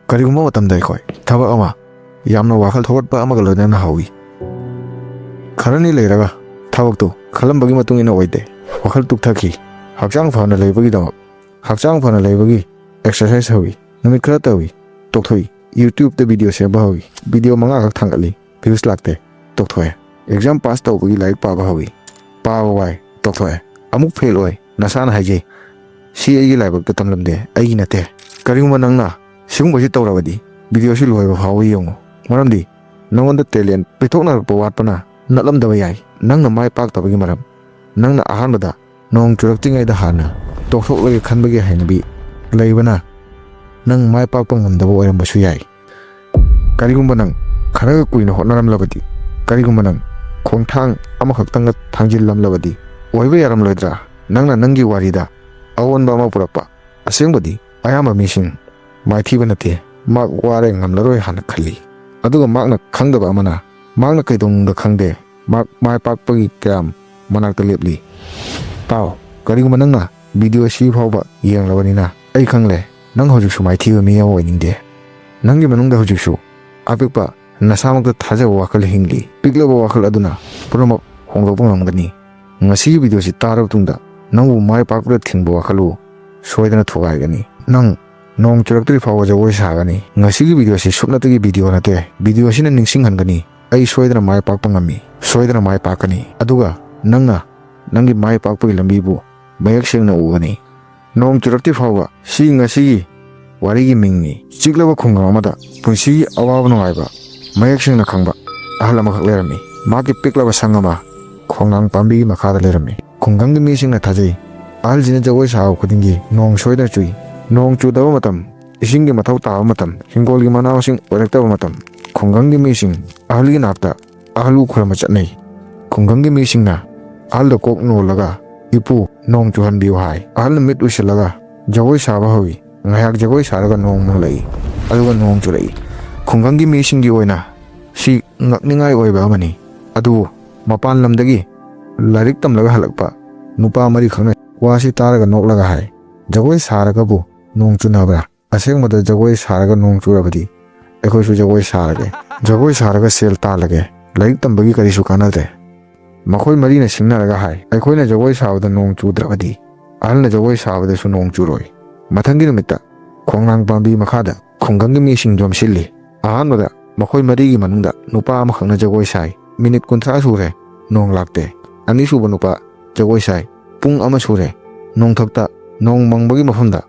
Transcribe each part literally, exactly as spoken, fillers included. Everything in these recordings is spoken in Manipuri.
ꯀꯔꯤꯒꯨꯝꯕ ꯃꯇꯝꯗ ꯑꯩꯈꯣꯏ ꯊꯕꯛ ꯑꯃ ꯌꯥꯝꯅ ꯋꯥꯈꯜ ꯊꯧꯒꯠꯄ ꯑꯃꯒ ꯂꯣꯏꯅꯅ ꯍꯧꯏ꯫ ꯈꯔꯅꯤ ꯂꯩꯔꯒ ꯊꯕꯛꯇꯨ ꯈꯜꯂꯝꯕꯒꯤ ꯃꯇꯨꯡ ꯏꯟꯅ ꯑꯣꯏꯗꯦ꯫ ꯋꯥꯈꯜ ꯇꯨꯛꯊꯈꯤ, ꯍꯛꯆꯥꯡ ꯐꯅ ꯂꯩꯕꯒꯤꯗꯃꯛ꯫ ꯍꯛꯆꯥꯡ ꯐꯅ ꯂꯩꯕꯒꯤ ꯑꯦꯛꯁꯔꯁꯥꯏꯁ ꯍꯧꯏ꯫ ꯅꯨꯃꯤꯠ ꯈꯔ ꯇꯧꯏ, ꯇꯣꯛꯊꯣꯛꯏ꯫ YouTube video ꯁꯦꯝꯕ ꯍꯧꯏ꯫ Video ꯃꯉꯥꯈꯛ ꯊꯥꯡꯒꯠꯂꯤ, views ꯂꯥꯛꯇꯦ, ꯇꯣꯛꯊꯣꯛꯑꯦ꯫ Exam pass ꯇꯧꯕꯒꯤ ꯂꯥꯏꯔꯤꯛ ꯄꯥꯕ ꯍꯧꯏ꯫ ꯄꯥꯕ ꯋꯥꯏ, ꯇꯣꯛꯊꯣꯛꯑꯦ꯫ ꯑꯃꯨꯛ ꯐꯦꯜ ꯑꯣꯏ꯫ ꯅꯁꯥꯅ ꯍꯥꯏꯖꯩ, "ꯁꯤ ꯑꯩꯒꯤ ꯂꯥꯏꯕꯛꯇ ꯇꯝꯂꯝꯗꯦ, ꯑꯩꯒꯤ ꯅꯠꯇꯦ"꯫ ꯀꯔꯤꯒꯨꯝꯕ ꯅꯪꯅ ꯁꯤꯒꯨꯝꯕꯁꯤ ꯇꯧꯔꯕꯗꯤ, video ꯁꯤ ꯂꯣꯏꯕ ꯐꯥꯎꯕ ꯌꯦꯡꯉꯨ꯫ ꯃꯔꯝꯗꯤ ꯅꯉꯣꯟꯗ talent ꯄꯤꯊꯣꯛꯅꯔꯛꯄ ꯋꯥꯠꯄꯅ ꯅꯠꯂꯝꯗꯕ ꯌꯥꯏ꯫ ꯅꯪꯅ ꯃꯥꯏ ꯄꯥꯛꯇꯕꯒꯤ ꯃꯔꯝ, ꯅꯪꯅ ꯑꯍꯥꯟꯕꯗ ꯅꯣꯡ ꯆꯨꯔꯛꯇ꯭ꯔꯤꯉꯩꯗ ꯍꯥꯟꯅ ꯇꯣꯛꯊꯣꯛꯂꯒꯦ ꯈꯟꯕꯒꯤ ꯍꯩꯅꯕꯤ ꯂꯩꯕꯅ ꯅꯪ ꯃꯥꯏ ꯄꯥꯛꯄ ꯉꯝꯗꯕ ꯑꯣꯏꯔꯝꯕꯁꯨ ꯌꯥꯏ꯫ ꯀꯔꯤꯒꯨꯝꯕ ꯅꯪ ꯈꯔꯒ ꯀꯨꯏꯅ ꯍꯣꯠꯅꯔꯝꯂꯕꯗꯤ, ꯀꯔꯤꯒꯨꯝꯕ ꯅꯪ ꯈꯣꯡꯊꯥꯡ ꯑꯃꯈꯛꯇꯪꯒ ꯊꯥꯡꯖꯤꯜꯂꯝꯂꯕꯗꯤ, ꯑꯣꯏꯕ ꯌꯥꯔꯝꯂꯣꯏꯗ꯭ꯔꯥ? ꯅꯪꯅ ꯅꯪꯒꯤ ꯋꯥꯔꯤꯗ ꯑꯑꯣꯟꯕ ꯑꯃ ꯄꯨꯔꯛꯄ꯫ ꯑꯁꯦꯡꯕꯗꯤ ꯑꯌꯥꯝꯕ ꯃꯤꯁꯤꯡ ꯃꯥꯏꯊꯤꯕ ꯅꯠꯇꯦ, ꯃꯍꯥꯛ ꯋꯥꯔꯦ, ꯉꯝꯂꯔꯣꯏ ꯍꯥꯏꯅ ꯈꯜꯂꯤ꯫ ꯑꯗꯨꯒ ꯃꯍꯥꯛꯅ ꯈꯪꯗꯕ ꯑꯃꯅ, ꯃꯍꯥꯛꯅ ꯀꯩꯗꯧꯅꯨꯡꯗ ꯈꯪꯗꯦ ꯃꯍꯥꯛ ꯃꯥꯏ ꯄꯥꯛꯄꯒꯤ ꯀꯌꯥꯝ ꯃꯅꯥꯛꯇ ꯂꯦꯞꯂꯤ꯫ ꯇꯥꯎ, ꯀꯔꯤꯒꯨꯝꯕ ꯅꯪꯅ video ꯑꯁꯤ ꯐꯥꯎꯕ ꯌꯦꯡꯂꯕꯅꯤꯅ, ꯑꯩ ꯈꯪꯂꯦ, ꯅꯪ ꯍꯧꯖꯤꯛꯁꯨ ꯃꯥꯏꯊꯤꯕ ꯃꯤ ꯑꯃ ꯑꯣꯏꯅꯤꯡꯗꯦ꯫ ꯅꯪꯒꯤ ꯃꯅꯨꯡꯗ ꯍꯧꯖꯤꯛꯁꯨ ꯑꯄꯤꯛꯄ ꯅꯁꯥꯃꯛꯇ ꯊꯥꯖꯕ ꯋꯥꯈꯜ ꯍꯤꯡꯂꯤ꯫ ꯄꯤꯛꯂꯕ ꯋꯥꯈꯜ ꯑꯗꯨꯅ ꯄꯨꯝꯅꯃꯛ ꯍꯣꯡꯗꯣꯛꯄ ꯉꯝꯒꯅꯤ꯫ ꯉꯁꯤꯒꯤ video ꯁꯤ ꯇꯥꯔꯕ ꯇꯨꯡꯗ ꯅꯪꯕꯨ ꯃꯥꯏ ꯄꯥꯛꯄꯗ ꯊꯤꯡꯕ ꯋꯥꯈꯜꯕꯨ ꯁꯣꯏꯗꯅ ꯊꯨꯒꯥꯏꯒꯅꯤ꯫ ꯅꯪ ꯅꯣꯡ ꯆꯨꯔꯛꯇ꯭ꯔꯤ ꯐꯥꯎꯕ ꯖꯒꯣꯏ ꯁꯥꯒꯅꯤ꯫ ꯉꯁꯤꯒꯤ video ꯁꯤ ꯁꯨꯞꯅꯇꯒꯤ video ꯅꯠꯇꯦ꯫ Video ꯑꯁꯤꯅ ꯅꯤꯡꯁꯤꯡꯍꯟꯒꯅꯤ, ꯑꯩ ꯁꯣꯏꯗꯅ ꯃꯥꯏ ꯄꯥꯛꯄ ꯉꯝꯃꯤ, ꯁꯣꯏꯗꯅ ꯃꯥꯏ ꯄꯥꯛꯀꯅꯤ꯫ ꯑꯗꯨꯒ ꯅꯪꯅ ꯅꯪꯒꯤ ꯃꯥꯏ ꯄꯥꯛꯄꯒꯤ ꯂꯝꯕꯤꯕꯨ ꯃꯌꯦꯛ ꯁꯦꯡꯅ ꯎꯒꯅꯤ꯫ ꯅꯣꯡ ꯆꯨꯔꯛꯇ꯭ꯔꯤ ꯐꯥꯎꯕ꯫ ꯁꯤ ꯉꯁꯤꯒꯤ ꯋꯥꯔꯤꯒꯤ ꯃꯤꯡꯅꯤ꯫ ꯆꯤꯛꯂꯕ ꯈꯨꯡꯒꯪ ꯑꯃꯗ ꯄꯨꯟꯁꯤꯒꯤ ꯑꯋꯥꯕ ꯅꯨꯡꯉꯥꯏꯕ ꯃꯌꯦꯛ ꯁꯦꯡꯅ ꯈꯪꯕ ꯑꯍꯜ ꯑꯃꯈꯛ ꯂꯩꯔꯝꯃꯤ꯫ ꯃꯍꯥꯛꯀꯤ ꯄꯤꯛꯂꯕ ꯁꯪ ꯑꯃ ꯈꯣꯡꯅꯥꯡ ꯄꯥꯝꯕꯤꯒꯤ ꯃꯈꯥꯗ ꯂꯩꯔꯝꯃꯤ꯫ ꯈꯨꯡꯒꯪꯒꯤ ꯃꯤꯁꯤꯡꯅ ꯊꯥꯖꯩ, ꯑꯍꯜꯁꯤꯅ ꯖꯒꯣꯏ ꯁꯥꯕ ꯈꯨꯗꯤꯡꯒꯤ ꯅꯣꯡ ꯁꯣꯏꯗꯅ ꯆꯨꯏ꯫ ꯅꯣꯡ ꯆꯨꯗꯕ ꯃꯇꯝ, ꯏꯁꯤꯡꯒꯤ ꯃꯊꯧ ꯇꯥꯕ ꯃꯇꯝ, ꯍꯤꯡꯒꯣꯜꯒꯤ ꯃꯅꯥ ꯃꯁꯤꯡ ꯑꯣꯏꯔꯛꯇꯕ ꯃꯇꯝ, ꯈꯨꯡꯒꯪꯒꯤ ꯃꯤꯁꯤꯡ ꯑꯍꯜꯒꯤ ꯅꯥꯛꯇ ꯑꯍꯜꯕꯨ ꯈꯨꯔꯨꯝꯕ ꯆꯠꯅꯩ꯫ ꯈꯨꯡꯒꯪꯒꯤ ꯃꯤꯁꯤꯡꯅ ꯑꯍꯜꯗ ꯀꯣꯛ ꯅꯣꯜꯂꯒ, "ꯏꯄꯨ, ꯅꯣꯡ ꯆꯨꯍꯟꯕꯤꯌꯨ" ꯍꯥꯏ꯫ ꯑꯍꯜꯅ ꯃꯤꯠ ꯎꯏꯁꯤꯜꯂꯒ ꯖꯒꯣꯏ ꯁꯥꯕ ꯍꯧꯏ꯫ ꯉꯥꯏꯍꯥꯛ ꯖꯒꯣꯏ ꯁꯥꯔꯒ ꯅꯣꯡ ꯃꯪꯂꯛꯏ, ꯑꯗꯨꯒ ꯅꯣꯡ ꯆꯨꯔꯛꯏ꯫ ꯈꯨꯡꯒꯪꯒꯤ ꯃꯤꯁꯤꯡꯒꯤ ꯑꯣꯏꯅ ꯁꯤ ꯉꯛꯅꯤꯡꯉꯥꯏ ꯑꯣꯏꯕ ꯑꯃꯅꯤ꯫ ꯑꯗꯨꯕꯨ ꯃꯄꯥꯟ ꯂꯝꯗꯒꯤ ꯂꯥꯏꯔꯤꯛ ꯇꯝꯂꯒ ꯍꯜꯂꯛꯄ ꯅꯨꯄꯥ ꯃꯔꯤꯈꯛꯅ ꯋꯥꯁꯤ ꯇꯥꯔꯒ ꯅꯣꯛꯂꯒ ꯍꯥꯏ, "ꯖꯒꯣꯏ ꯁꯥꯔꯒꯕꯨ ꯅꯣꯡ ꯆꯨꯅꯕ꯭ꯔꯥ?" "ꯑꯁꯦꯡꯕꯗ ꯖꯒꯣꯏ ꯁꯥꯔꯒ ꯅꯣꯡ ꯆꯨꯔꯕꯗꯤ ꯑꯩꯈꯣꯏꯁꯨ ꯖꯒꯣꯏ ꯁꯥꯔꯒꯦ꯫ ꯖꯒꯣꯏ ꯁꯥꯔꯒ ꯁꯦꯜ ꯇꯥꯜꯂꯒꯦ꯫ ꯂꯥꯏꯔꯤꯛ ꯇꯝꯕꯒꯤ ꯀꯔꯤꯁꯨ ꯀꯥꯟꯅꯗ꯭ꯔꯦ"꯫ ꯃꯈꯣꯏ ꯃꯔꯤꯅ ꯁꯤꯡꯅꯔꯒ ꯍꯥꯏ, "ꯑꯩꯈꯣꯏꯅ ꯖꯒꯣꯏ ꯁꯥꯕꯗ ꯅꯣꯡ ꯆꯨꯗ꯭ꯔꯕꯗꯤ ꯑꯍꯜꯅ ꯖꯒꯣꯏ ꯁꯥꯕꯗꯁꯨ ꯅꯣꯡ ꯆꯨꯔꯣꯏ"꯫ ꯃꯊꯪꯒꯤ ꯅꯨꯃꯤꯠꯇ ꯈꯣꯡꯅꯥꯡ ꯄꯥꯝꯕꯤ ꯃꯈꯥꯗ ꯈꯨꯡꯒꯪꯒꯤ ꯃꯤꯁꯤꯡ ꯌꯣꯝꯁꯤꯜꯂꯤ꯫ ꯑꯍꯥꯟꯕꯗ ꯃꯈꯣꯏ ꯃꯔꯤꯒꯤ ꯃꯅꯨꯡꯗ ꯅꯨꯄꯥ ꯑꯃꯈꯛꯅ ꯖꯒꯣꯏ ꯁꯥꯏ꯫ ꯃꯤꯅꯤꯠ ꯀꯨꯟꯊ꯭ꯔꯥ ꯁꯨꯔꯦ, ꯅꯣꯡ ꯂꯥꯛꯇꯦ꯫ ꯑꯅꯤꯁꯨꯕ ꯅꯨꯄꯥ ꯖꯒꯣꯏ ꯁꯥꯏ꯫ ꯄꯨꯡ ꯑꯃ ꯁꯨꯔꯦ꯫ ꯅꯣꯡꯊꯛꯇ ꯅꯣꯡ ꯃꯪꯕꯒꯤ ꯃꯐꯝꯗ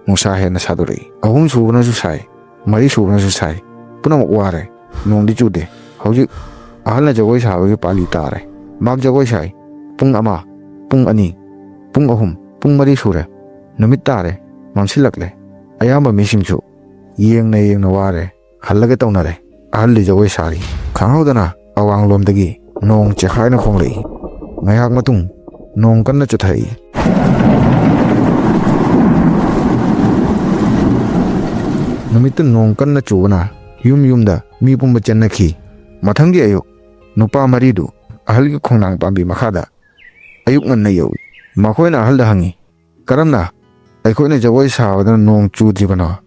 ꯅꯨꯡꯁꯥ ꯍꯦꯟꯅ ꯁꯥꯗꯣꯔꯛꯏ꯫ ꯑꯍꯨꯝꯁꯨꯕꯅꯁꯨ ꯁꯥꯏ꯫ ꯃꯔꯤꯁꯨꯕꯅꯁꯨ ꯁꯥꯏ꯫ ꯄꯨꯝꯅꯃꯛ ꯋꯥꯔꯦ꯫ ꯅꯣꯡꯗꯤ ꯆꯨꯗꯦ꯫ ꯍꯧꯖꯤꯛ ꯑꯍꯜꯅ ꯖꯒꯣꯏ ꯁꯥꯕꯒꯤ ꯄꯥꯂꯤ ꯇꯥꯔꯦ꯫ ꯃꯍꯥꯛ ꯖꯒꯣꯏ ꯁꯥꯏ꯫ ꯄꯨꯡ ꯑꯃ, ꯄꯨꯡ ꯑꯅꯤ, ꯄꯨꯡ ꯑꯍꯨꯝ, ꯄꯨꯡ ꯃꯔꯤ ꯁꯨꯔꯦ꯫ ꯅꯨꯃꯤꯠ ꯇꯥꯔꯦ꯫ ꯃꯝꯁꯤꯜꯂꯛꯂꯦ꯫ ꯑꯌꯥꯝꯕ ꯃꯤꯁꯤꯡꯁꯨ ꯌꯦꯡꯅ ꯌꯦꯡꯅ ꯋꯥꯔꯦ꯫ ꯍꯜꯂꯒꯦ ꯇꯧꯅꯔꯦ꯫ ꯑꯍꯜꯗꯤ ꯖꯒꯣꯏ ꯁꯥꯔꯤ꯫ ꯈꯪꯍꯧꯗꯅ ꯑꯋꯥꯡꯂꯣꯝꯗꯒꯤ ꯅꯣꯡ ꯆꯦꯈꯥꯏꯅ ꯈꯣꯡꯂꯛꯏ꯫ ꯉꯥꯏꯍꯥꯛ ꯃꯇꯨꯡ ꯅꯣꯡ ꯀꯟꯅ ꯆꯨꯊꯔꯛꯏ꯫ ꯅꯨꯃꯤꯠꯇꯨ ꯅꯣꯡ ꯀꯟꯅ ꯆꯨꯕꯅ ꯌꯨꯝ ꯌꯨꯝꯗ ꯃꯤ ꯄꯨꯝꯕ ꯆꯦꯟꯅꯈꯤ꯫ ꯃꯊꯪꯒꯤ ꯑꯌꯨꯛ ꯅꯨꯄꯥ ꯃꯔꯤꯗꯨ ꯑꯍꯜꯒꯤ ꯈꯣꯡꯅꯥꯡ ꯄꯥꯝꯕꯤ ꯃꯈꯥꯗ ꯑꯌꯨꯛ ꯉꯟꯅ ꯌꯧꯏ꯫ ꯃꯈꯣꯏꯅ ꯑꯍꯜꯗ ꯍꯪꯉꯤ, "ꯀꯔꯝꯅ ꯑꯩꯈꯣꯏꯅ ꯖꯒꯣꯏ ꯁꯥꯕꯗꯅ ꯅꯣꯡ ꯆꯨꯗ꯭ꯔꯤꯕꯅꯣ?"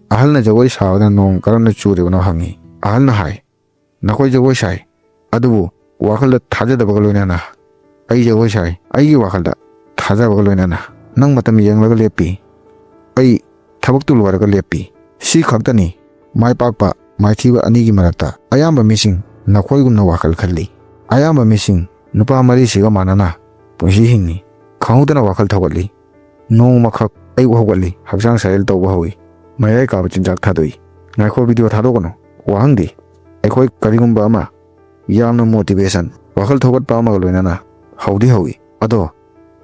ꯑꯍꯜꯅ ꯖꯒꯣꯏ ꯁꯥꯕꯗꯅ ꯅꯣꯡ ꯀꯔꯝꯅ ꯆꯨꯔꯤꯕꯅꯣ ꯍꯪꯉꯤ꯫ ꯑꯍꯜꯅ ꯍꯥꯏ, "ꯅꯈꯣꯏ ꯖꯒꯣꯏ ꯁꯥꯏ, ꯑꯗꯨꯕꯨ ꯋꯥꯈꯜꯗ ꯊꯥꯖꯗꯕꯒ ꯂꯣꯏꯅꯅ ꯑꯩ ꯖꯒꯣꯏ ꯁꯥꯏ꯫ ꯑꯩꯒꯤ ꯋꯥꯈꯜꯗ ꯊꯥꯖꯕꯒ ꯂꯣꯏꯅꯅ ꯅꯪ ꯃꯇꯝ ꯌꯦꯡꯂꯒ ꯂꯦꯞꯄꯤ꯫ ꯑꯩ ꯊꯕꯛꯇꯨ ꯂꯣꯏꯔꯒ ꯂꯦꯞꯄꯤ꯫ ꯁꯤ ꯈꯛꯇꯅꯤ ꯃꯥꯏ ꯄꯥꯛꯄ ꯃꯥꯏꯊꯤꯕ ꯑꯅꯤꯒꯤ ꯃꯔꯛꯇ꯫ ꯑꯌꯥꯝꯕ ꯃꯤꯁꯤꯡ ꯅꯈꯣꯏꯒꯨꯝꯅ ꯋꯥꯈꯜ ꯈꯜꯂꯤ꯫ ꯑꯌꯥꯝꯕ ꯃꯤꯁꯤꯡ ꯅꯨꯄꯥ ꯃꯔꯤꯁꯤꯒ ꯃꯥꯟꯅꯅ ꯄꯨꯟꯁꯤ ꯍꯤꯡꯉꯤ꯫ ꯈꯪꯍꯧꯗꯅ ꯋꯥꯈꯜ ꯊꯧꯒꯠꯂꯤ꯫ ꯅꯣꯡꯃꯈꯛ ꯑꯌꯨꯛ ꯍꯧꯒꯠꯂꯤ, ꯍꯛꯆꯥꯡ ꯁꯥꯖꯦꯜ ꯇꯧꯕ ꯍꯧꯏ, ꯃꯌꯥꯏ ꯀꯥꯕ ꯆꯤꯟꯖꯥꯛ ꯊꯥꯗꯣꯛꯏ"꯫ ꯉꯥꯏꯈꯣ, ꯚꯤꯗꯤꯑꯣ ꯊꯥꯗꯣꯛꯀꯅꯨ꯫ ꯋꯥꯍꯪꯗꯤ, ꯑꯩꯈꯣꯏ ꯀꯔꯤꯒꯨꯝꯕ ꯑꯃ ꯌꯥꯝꯅ ꯃꯣꯇꯤꯚꯦꯁꯟ, ꯋꯥꯈꯜ ꯊꯧꯒꯠꯄ ꯑꯃꯒ ꯂꯣꯏꯅꯅ ꯍꯧꯗꯤ ꯍꯧꯏ, ꯑꯗꯣ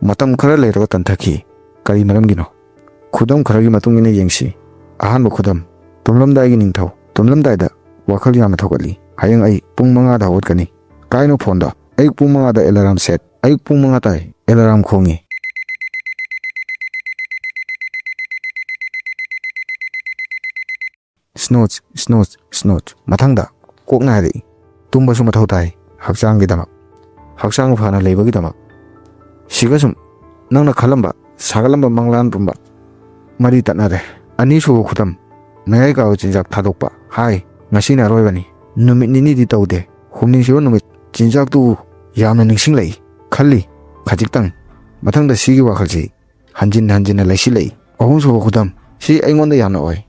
ꯃꯇꯝ ꯈꯔ ꯂꯩꯔꯒ ꯇꯟꯊꯈꯤ꯫ ꯀꯔꯤ ꯃꯔꯝꯒꯤꯅꯣ? ꯈꯨꯗꯝ ꯈꯔꯒꯤ ꯃꯇꯨꯡ ꯏꯟꯅ ꯌꯦꯡꯁꯤ꯫ ꯑꯍꯥꯟꯕ ꯈꯨꯗꯝ, ꯇꯨꯝꯂꯝꯗꯥꯏꯒꯤ ꯅꯤꯡꯊꯧ꯫ ꯇꯨꯝꯂꯝꯗꯥꯏꯗ ꯋꯥꯈꯜ ꯌꯥꯝꯅ ꯊꯧꯒꯠꯂꯤ꯫ "ꯍꯌꯦꯡ ꯑꯩ ꯄꯨꯡ ꯃꯉꯥꯗ ꯍꯧꯒꯠꯀꯅꯤ"꯫ ꯀꯥꯏꯅꯣ ꯐꯣꯟꯗ, "ꯑꯌꯨꯛ ꯄꯨꯡ ꯃꯉꯥꯗ ꯑꯦꯂꯥꯔꯝ ꯁꯦꯠ꯫ ꯑꯌꯨꯛ ꯄꯨꯡ ꯃꯉꯥ ꯇꯥꯏ, ꯑꯦꯂꯥꯔꯝ ꯈꯣꯡꯉꯤ"꯫ ꯁ꯭ꯅꯨꯖ, ꯁ꯭ꯅꯨꯖ, ꯁ꯭ꯅꯨꯖ꯫ ꯃꯊꯪꯗ ꯀꯣꯛ ꯅꯥꯏꯔꯛꯏ꯫ ꯇꯨꯝꯕꯁꯨ ꯃꯊꯧ ꯇꯥꯏ ꯍꯛꯆꯥꯡꯒꯤꯗꯃꯛ, ꯍꯛꯆꯥꯡ ꯐꯅ ꯂꯩꯕꯒꯤꯗꯃꯛ꯫ ꯁꯤꯒ ꯁꯨꯝ ꯅꯪꯅ ꯈꯜꯂꯝꯕ, ꯁꯥꯒꯠꯂꯝꯕ ꯃꯪꯂꯥꯟ ꯄꯨꯝꯕ ꯃꯔꯤ ꯇꯠꯅꯔꯦ꯫ ꯑꯅꯤꯁꯨꯕ ꯈꯨꯗꯝ, ꯃꯌꯥꯏ ꯀꯥꯕ ꯆꯤꯟꯖꯥꯛ ꯊꯥꯗꯣꯛꯄ꯫ ꯍꯥꯏ, ꯉꯁꯤꯅ ꯑꯔꯣꯏꯕꯅꯤ꯫ ꯅꯨꯃꯤꯠ ꯅꯤꯅꯤꯗꯤ ꯇꯧꯗꯦ꯫ ꯍꯨꯝꯅꯤꯁꯨꯕ ꯅꯨꯃꯤꯠ ꯆꯤꯟꯖꯥꯛꯇꯨ ꯌꯥꯝꯅ ꯅꯤꯡꯁꯤꯡꯂꯛꯏ꯫ ꯈꯜꯂꯤ, ꯈꯖꯤꯛꯇꯪ꯫ ꯃꯊꯪꯗ ꯁꯤꯒꯤ ꯋꯥꯈꯜꯁꯤ ꯍꯟꯖꯤꯟ ꯍꯟꯖꯤꯟꯅ ꯂꯩꯁꯤꯜꯂꯛꯏ꯫ ꯑꯍꯨꯝꯁꯨꯕ ꯈꯨꯗꯝ, ꯁꯤ ꯑꯩꯉꯣꯟꯗ ꯌꯥꯝꯅ ꯑꯣꯏ꯫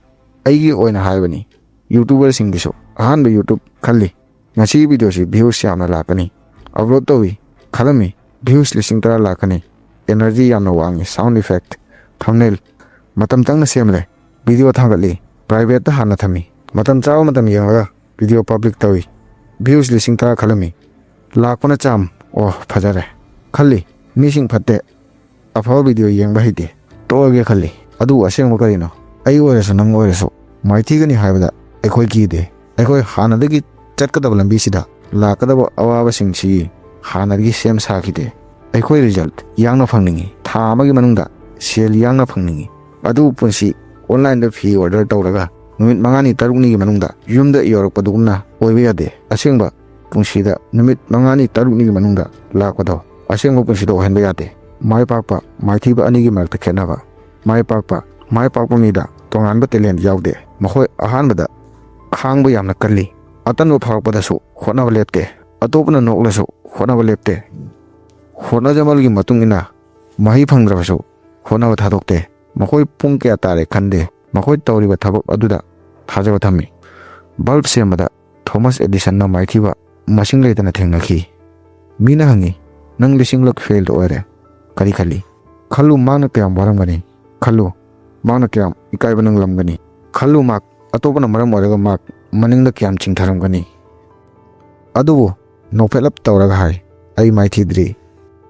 ꯑꯩꯒꯤ ꯑꯣꯏꯅ ꯍꯥꯏꯕꯅꯤ꯫ YouTuberꯁꯤꯡꯒꯤꯁꯨ ꯑꯍꯥꯟꯕ YouTube ꯈꯜꯂꯤ꯫ ꯉꯁꯤꯒꯤ videoꯁꯤ views ꯌꯥꯝꯅ ꯂꯥꯛꯀꯅꯤ꯫ Upload ꯇꯧꯏ꯫ ꯈꯜꯂꯝꯃꯤ, views ꯂꯤꯁꯤꯡ ꯇꯔꯥ ꯂꯥꯛꯀꯅꯤ꯫ Energy ꯌꯥꯝꯅ ꯋꯥꯡꯉꯤ꯫ Sound effect, thumbnail ꯃꯇꯝ ꯆꯪꯅ ꯁꯦꯝꯂꯦ꯫ Video ꯊꯥꯒꯠꯂꯤ꯫ Privateꯇ ꯍꯥꯟꯅ ꯊꯝꯃꯤ꯫ ꯃꯇꯝ ꯆꯥꯕ ꯃꯇꯝ ꯌꯦꯡꯂꯒ video public ꯇꯧꯏ꯫ Views ꯂꯤꯁꯤꯡ ꯇꯔꯥ ꯈꯜꯂꯝꯃꯤ꯫ ꯂꯥꯛꯄꯅ ꯆꯥꯝ꯫ ꯑꯣ, ꯐꯖꯔꯦ꯫ ꯈꯜꯂꯤ, ꯃꯤꯁꯤꯡ ꯐꯠꯇꯦ꯫ ꯑꯐꯕ video ꯌꯦꯡꯕ ꯍꯩꯇꯦ꯫ ꯇꯣꯛꯑꯒꯦ ꯈꯜꯂꯤ꯫ ꯑꯗꯨꯕꯨ ꯑꯁꯦꯡꯕ ꯀꯔꯤꯅꯣ? ꯑꯩ ꯑꯣꯏꯔꯁꯨ ꯅꯪ ꯑꯣꯏꯔꯁꯨ ꯃꯥꯏꯊꯤꯒꯅꯤ ꯍꯥꯏꯕꯗ ꯑꯩꯈꯣꯏ ꯀꯤꯗꯦ꯫ ꯑꯩꯈꯣꯏ ꯍꯥꯟꯅꯗꯒꯤ ꯆꯠꯀꯗꯕ ꯂꯝꯕꯤꯁꯤꯗ ꯂꯥꯛꯀꯗꯕ ꯑꯋꯥꯕꯁꯤꯡꯁꯤ ꯍꯥꯟꯅꯗꯒꯤ ꯁꯦꯝ ꯁꯥꯈꯤꯗꯦ꯫ ꯑꯩꯈꯣꯏ result ꯌꯥꯡꯅ ꯐꯪꯅꯤꯡꯏ꯫ ꯊꯥ ꯑꯃꯒꯤ ꯃꯅꯨꯡꯗ ꯁꯦꯜ ꯌꯥꯡꯅ ꯐꯪꯅꯤꯡꯏ꯫ ꯑꯗꯨꯕꯨ ꯄꯨꯟꯁꯤ onlineꯗ ꯐꯤ order ꯇꯧꯔꯒ ꯅꯨꯃꯤꯠ ꯃꯉꯥꯅꯤ ꯇꯔꯨꯛꯅꯤꯒꯤ ꯃꯅꯨꯡꯗ ꯌꯨꯝꯗ ꯌꯧꯔꯛꯄꯗꯨꯒꯨꯝꯅ ꯑꯣꯏꯕ ꯌꯥꯗꯦ꯫ ꯑꯁꯦꯡꯕ ꯄꯨꯟꯁꯤꯗ ꯅꯨꯃꯤꯠ ꯃꯉꯥꯅꯤ ꯇꯔꯨꯛꯅꯤꯒꯤ ꯃꯅꯨꯡꯗ ꯂꯥꯛꯄꯗꯣ ꯑꯁꯦꯡꯕ ꯄꯨꯟꯁꯤꯗ ꯑꯣꯏꯍꯟꯕ ꯌꯥꯗꯦ꯫ ꯃꯥꯏ ꯄꯥꯛꯄ, ꯃꯥꯏꯊꯤꯕ ꯑꯅꯤꯒꯤ ꯃꯔꯛꯇ ꯈꯦꯠꯅꯕ꯫ ꯃꯥꯏ ꯄꯥꯛꯄ, ꯃꯥꯏ ꯄꯥꯛꯄ ꯃꯤꯗ ꯇꯣꯉꯥꯟꯕ talent ꯌꯥꯎꯗꯦ꯫ ꯃꯈꯣꯏ ꯑꯍꯥꯟꯕꯗ ꯈꯥꯡꯕ ꯌꯥꯝꯅ ꯀꯜꯂꯤ꯫ ꯑꯇꯟꯕ ꯐꯥꯎꯔꯛꯄꯗꯁꯨ ꯍꯣꯠꯅꯕ ꯂꯦꯞꯇꯦ꯫ ꯑꯇꯣꯞꯄꯅ ꯅꯣꯛꯂꯁꯨ ꯍꯣꯠꯅꯕ ꯂꯦꯞꯇꯦ꯫ ꯍꯣꯠꯅꯖꯃꯜꯒꯤ ꯃꯇꯨꯡ ꯏꯟꯅ ꯃꯍꯩ ꯐꯪꯗ꯭ꯔꯕꯁꯨ ꯍꯣꯠꯅꯕ ꯊꯥꯗꯣꯛꯇꯦ꯫ ꯃꯈꯣꯏ ꯄꯨꯡ ꯀꯌꯥ ꯇꯥꯔꯦ ꯈꯟꯗꯦ꯫ ꯃꯈꯣꯏ ꯇꯧꯔꯤꯕ ꯊꯕꯛ ꯑꯗꯨꯗ ꯊꯥꯖꯕ ꯊꯝꯃꯤ꯫ Bulb ꯁꯦꯝꯕꯗ ꯊꯣꯃꯥꯁ ꯑꯦꯗꯤꯁꯟꯅ ꯃꯥꯏꯊꯤꯕ ꯃꯁꯤꯡ ꯂꯩꯇꯅ ꯊꯦꯡꯅꯈꯤ꯫ ꯃꯤꯅ ꯍꯪꯉꯤ, "ꯅꯪ ꯂꯤꯁꯤꯡꯂꯛ fail ꯑꯣꯏꯔꯦ꯫ ꯀꯔꯤ ꯈꯜꯂꯤ? ꯈꯜꯂꯨ, ꯃꯍꯥꯛꯅ ꯀꯌꯥꯝ ꯋꯥꯔꯝꯒꯅꯤ꯫ ꯈꯜꯂꯨ, ꯃꯍꯥꯛꯅ ꯀꯌꯥꯝ ꯏꯀꯥꯏꯕ ꯅꯪꯂꯝꯒꯅꯤ꯫ ꯈꯜꯂꯨ, ꯃꯍꯥꯛ ꯑꯇꯣꯞꯄꯅ ꯃꯔꯝ ꯑꯣꯏꯔꯒ ꯃꯍꯥꯛ ꯃꯅꯤꯡꯗ ꯀꯌꯥꯝ ꯆꯤꯡꯊꯔꯝꯒꯅꯤ꯫" ꯑꯗꯨꯕꯨ ꯅꯣꯛꯐꯦꯠꯂꯞ ꯇꯧꯔꯒ ꯍꯥꯏ, "ꯑꯩ ꯃꯥꯏꯊꯤꯗ꯭ꯔꯤ꯫"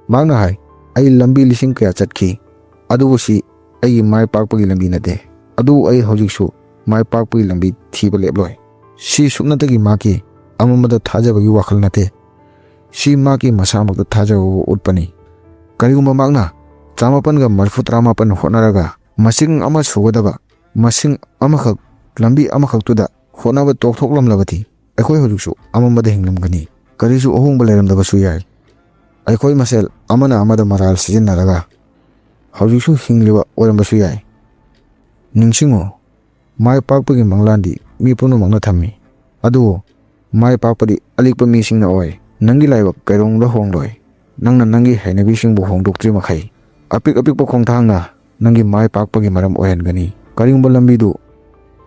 ꯃꯍꯥꯛꯅ ꯍꯥꯏ, "ꯑꯩ ꯂꯝꯕꯤ ꯂꯤꯁꯤꯡ ꯀꯌꯥ ꯆꯠꯈꯤ, ꯑꯗꯨꯕꯨ ꯁꯤ ꯑꯩꯒꯤ ꯃꯥꯏ ꯄꯥꯛꯄꯒꯤ ꯂꯝꯕꯤ ꯅꯠꯇꯦ꯫ ꯑꯗꯨꯕꯨ ꯑꯩ ꯍꯧꯖꯤꯛꯁꯨ ꯃꯥꯏ ꯄꯥꯛꯄꯒꯤ ꯂꯝꯕꯤ ꯊꯤꯕ ꯂꯦꯞꯂꯣꯏ꯫" ꯁꯤ ꯁꯨꯞꯅꯇꯒꯤ ꯃꯍꯥꯛꯀꯤ ꯑꯃꯝꯕꯗ ꯊꯥꯖꯕꯒꯤ ꯋꯥꯈꯜ ꯅꯠꯇꯦ꯫ ꯁꯤ ꯃꯍꯥꯛꯀꯤ ꯃꯁꯥꯃꯛꯇ ꯊꯥꯖꯕꯕꯨ ꯎꯠꯄꯅꯤ꯫ ꯀꯔꯤꯒꯨꯝꯕ ꯃꯍꯥꯛꯅ ꯆꯥꯃꯥꯄꯟꯒ ꯃꯔꯤꯐꯨ ꯇꯔꯥꯃꯥꯄꯟ ꯍꯣꯠꯅꯔꯒ ꯃꯁꯤꯡ ꯑꯃ ꯁꯨꯒꯗꯕ ꯃꯁꯤꯡ ꯑꯃꯈꯛ, ꯂꯝꯕꯤ ꯑꯃꯈꯛꯇꯨꯗ ꯍꯣꯠꯅꯕ ꯇꯣꯛꯊꯣꯛꯂꯝꯂꯕꯗꯤ ꯑꯩꯈꯣꯏ ꯍꯧꯖꯤꯛꯁꯨ ꯑꯃꯝꯕꯗ ꯍꯤꯡꯂꯝꯒꯅꯤ꯫ ꯀꯔꯤꯁꯨ ꯑꯍꯣꯡꯕ ꯂꯩꯔꯝꯗꯕꯁꯨ ꯌꯥꯏ꯫ ꯑꯩꯈꯣꯏ ꯃꯁꯦꯜ ꯑꯃꯅ ꯑꯃꯗ ꯃꯔꯥꯜ ꯁꯤꯖꯤꯟꯅꯔꯒ ꯍꯧꯖꯤꯛꯁꯨ ꯍꯤꯡꯂꯤꯕ ꯑꯣꯏꯔꯝꯕꯁꯨ ꯌꯥꯏ꯫ ꯅꯤꯡꯁꯤꯡꯉꯨ, ꯃꯥꯏ ꯄꯥꯛꯄꯒꯤ ꯃꯪꯂꯥꯟꯗꯤ ꯃꯤ ꯄꯨꯝꯅꯃꯛꯅ ꯊꯝꯃꯤ, ꯑꯗꯨꯕꯨ ꯃꯥꯏ ꯄꯥꯛꯄꯗꯤ ꯑꯂꯤꯛꯄ ꯃꯤꯁꯤꯡꯅ ꯑꯣꯏ꯫ ꯅꯪꯒꯤ ꯂꯥꯏꯕꯛ ꯀꯩꯗꯧꯅꯨꯡꯗ ꯍꯣꯡꯂꯣꯏ꯫ ꯅꯪꯅ ꯅꯪꯒꯤ ꯍꯩꯅꯕꯤꯁꯤꯡꯕꯨ ꯍꯣꯡꯗꯣꯛꯇ꯭ꯔꯤ ꯃꯈꯩ, ꯑꯄꯤꯛ ꯑꯄꯤꯛꯄ ꯈꯣꯡꯊꯥꯡꯅ ꯅꯪꯒꯤ ꯃꯥꯏ ꯄꯥꯛꯄꯒꯤ ꯃꯔꯝ ꯑꯣꯏꯍꯟꯒꯅꯤ꯫ ꯀꯔꯤꯒꯨꯝꯕ ꯂꯝꯕꯤꯗꯨ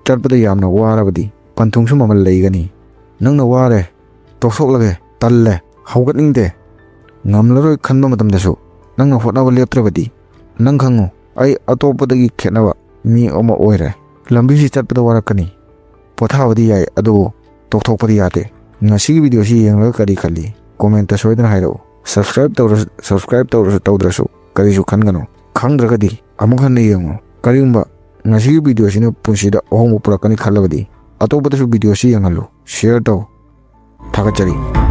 ꯆꯠꯄꯗ ꯌꯥꯝꯅ ꯋꯥꯔꯕꯗꯤ, ꯄꯟꯊꯨꯡꯁꯨ ꯃꯃꯜ ꯂꯩꯒꯅꯤ꯫ ꯅꯪꯅ "ꯋꯥꯔꯦ, ꯇꯣꯛꯊꯣꯛꯂꯒꯦ, ꯇꯜꯂꯦ, ꯍꯧꯒꯠꯅꯤꯡꯗꯦ, ꯉꯝꯂꯔꯣꯏ" ꯈꯟꯕ ꯃꯇꯝꯗꯁꯨ, ꯅꯪꯅ ꯍꯣꯠꯅꯕ ꯂꯦꯞꯇ꯭ꯔꯕꯗꯤ, ꯅꯪ ꯈꯪꯉꯨ, ꯑꯩ ꯑꯇꯣꯞꯄꯗꯒꯤ ꯈꯦꯠꯅꯕ ꯃꯤ ꯑꯃ ꯑꯣꯏꯔꯦ꯫ ꯂꯝꯕꯤꯁꯤ ꯆꯠꯄꯗ ꯋꯥꯔꯛꯀꯅꯤ, ꯄꯣꯊꯥꯕꯗꯤ ꯌꯥꯏ, ꯑꯗꯨꯕꯨ ꯇꯣꯛꯊꯣꯛꯄꯗꯤ ꯌꯥꯗꯦ꯫ ꯉꯁꯤꯒꯤ ꯚꯤꯗꯤꯑꯣꯁꯤ ꯌꯦꯡꯂꯒ ꯀꯔꯤ ꯈꯜꯂꯤ? ꯀꯣꯃꯦꯟꯇ ꯁꯣꯏꯗꯅ ꯍꯥꯏꯔꯛꯎ꯫ ꯁꯕꯁꯀ꯭ꯔꯥꯏꯕ ꯇꯧꯔꯁꯨ, ꯁꯕꯁꯀ꯭ꯔꯥꯏꯕ ꯇꯧꯔꯁꯨ ꯇꯧꯗ꯭ꯔꯁꯨ ꯀꯔꯤꯁꯨ ꯈꯟꯒꯅꯨ꯫ ꯈꯪꯗ꯭ꯔꯒꯗꯤ ꯑꯃꯨꯛ ꯍꯟꯅ ꯌꯦꯡꯉꯨ꯫ ꯀꯔꯤꯒꯨꯝꯕ ꯉꯁꯤꯒꯤ ꯚꯤꯗꯤꯑꯣꯁꯤꯅ ꯄꯨꯟꯁꯤꯗ ꯑꯍꯣꯡꯕ ꯄꯨꯔꯛꯀꯅꯤ ꯈꯜꯂꯕꯗꯤ, ꯑꯇꯣꯞꯄꯗꯁꯨ ꯚꯤꯗꯤꯑꯣꯁꯤ ꯌꯦꯡꯍꯜꯂꯨ, ꯁꯤꯌꯔ ꯇꯧ꯫ ꯊꯥꯒꯠꯆꯔꯤ꯫